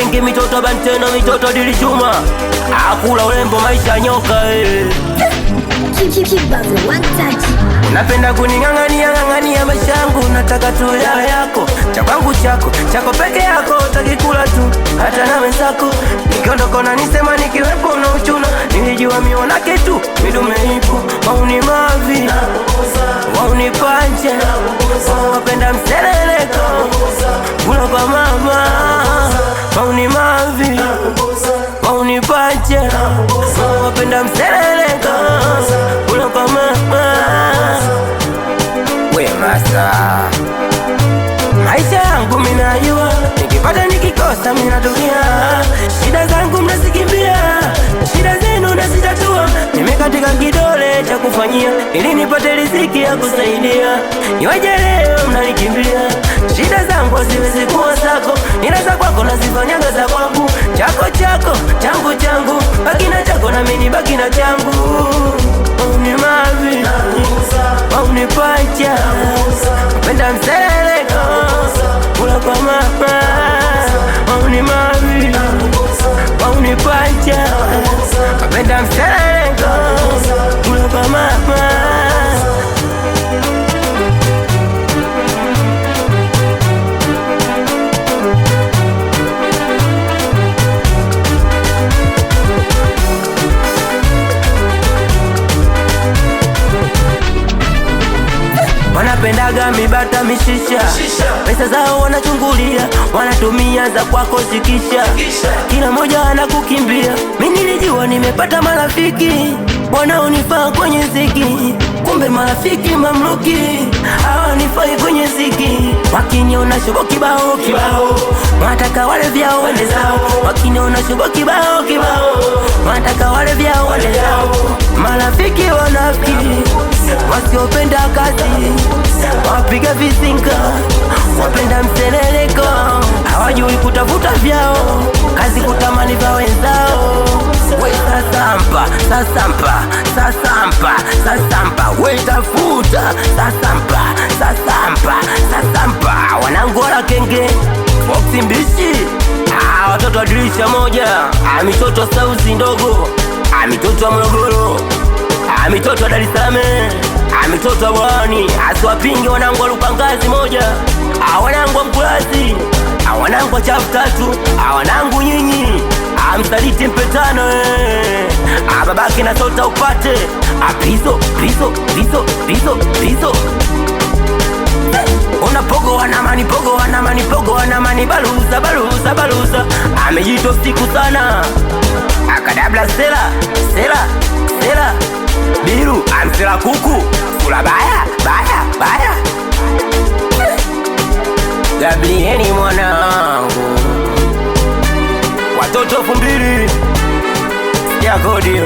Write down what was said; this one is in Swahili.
kenge, mitoto banteno, mitoto dilichuma. Akula ulembo maisha nyoka eh. Kibabe one touch. Unapenda kuning'ang'ania ng'ang'ania maisha yangu, nataka tu yawe yako, cha kwangu chako, chako peke yako, utakikula tu hata na wenzako. Nikiondoka na nisema nikiwepo na uchuna, nilijua mionake tu midume ipo, mauni mavi wauni panja, wapenda mseleleko kula kwa mama, mauni mavi wauni panja, wapenda mseleleko kula kwa mama. We masa, maisha yangu minajua, nikipata nikikosa minatulia, shida zangu mnazikimbia, shida zenu nazitatua. Nimekatika kidole cha kufanyia ili nipate riziki ya kusaidia. Niwaje leo mnanikimbia, shida zangu haziwezi kuwa zako, nila za kwako nazifanyaga za kwangu, chako chako changu changu, baki na chako na mimi baki na changu. Ni mavi au pacha, penda mseleleko kula kwa mama. Au ni mavi au ni pacha, penda mseleleko kula kwa mama. Wanapendaga mibata mishisha, pesa zao wanachungulia, wanatumia za kwako zikisha, kila moja anakukimbia. Mimi nilijua nimepata marafiki wanaonifaa kwenye ziki, kumbe marafiki mamluki hawanifai kwenye ziki. Wakiniona shobo kibao kibao, wanataka wale vyao wende zao. Wakiniona shobo kibao kibao, wanataka wale vyao wende zao. Marafiki wanafiki wasiopenda kazi, wapiga vizinga, wapenda mseleleko, hawajui kutafuta vyao, kazi kutamani vya wenzao. We sasampa, sasampa, sasampa, sasampa, we tafuta, sasampa, sasampa, sasampa. Wanangu wala kenge, boksi mbishi, watoto wa dirisha moja, mitoto sauzi ndogo, mitoto wa Morogoro, mitoto wa Dar es Salaam, mitoto wa Bwani, asiwapinge wanangu wa Lupangazi moja, wanangu wa Mkulazi, wanangu wa chafu tatu, wanangu nyinyi, msaliti mpetano babake na sota upate, pizo pizo pizo pizo pizo. Ona pogo wanamani pogo wanamani pogo wanamani baluza baluza baluza, amejito siku sana akadabla sela sela sela biru amsela kuku kula baya baya baya. Gabrieli mwanangu, watoto 2000 sikia kodi.